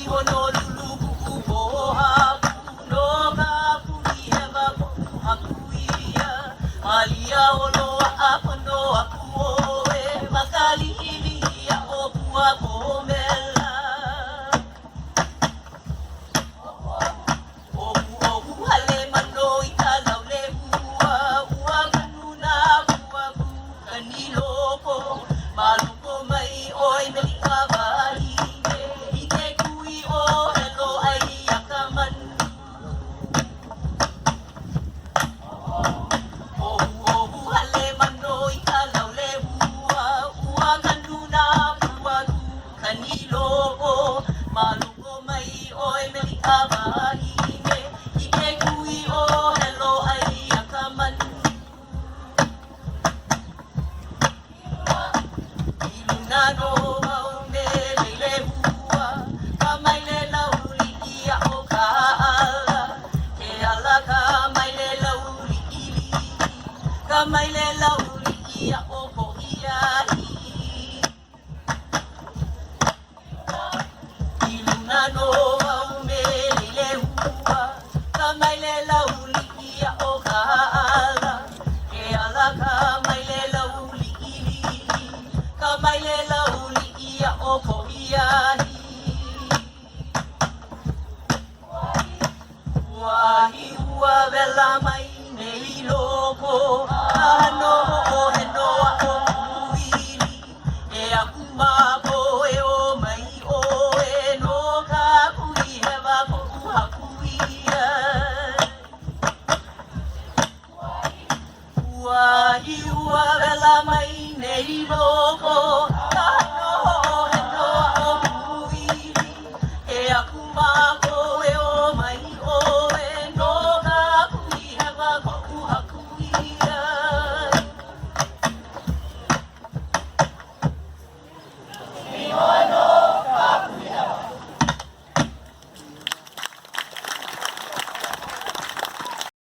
i Honolulu kuʻu pōhaku no ka kuhi hewa koʻu haku ia. Malia o loaʻa pono aku ʻoe ma ka lihilihi aʻo pua pomela. ʻOhuʻohu hale mano i ka lau lehua, ua kanu nā pua kūkani loko. Ma loko mai ʻoe me ka wahine i ke kui ʻōlelo ʻai a ka manu. ʻOhuʻohu hale mano i ka lau lehua, ua kanu nā pua kūkani loko. Ma loko mai ʻoe me ka wahine i ke kui ʻōlelo ʻai a ka manu. I luna nō au me Leilehua, ka maile lau liʻi aʻo Kaʻala. Ke ala ka maile lau liʻiliʻi, ka maile lau liʻi aʻo Koʻiahi. I luna nō au me Leilehua, ka maile lau liʻi aʻo Kaʻala. Ke ala ka maile lau liʻiliʻi, ka maile lau liʻi aʻo Koʻiahi. Wahi ua wela mai nei loko, ka hano hoʻoheno aʻo Kuʻuwili. E aku mākou e ō mai ʻoe no ka kuhi hewa koʻu haku ia. Wahi ua wela mai nei loko.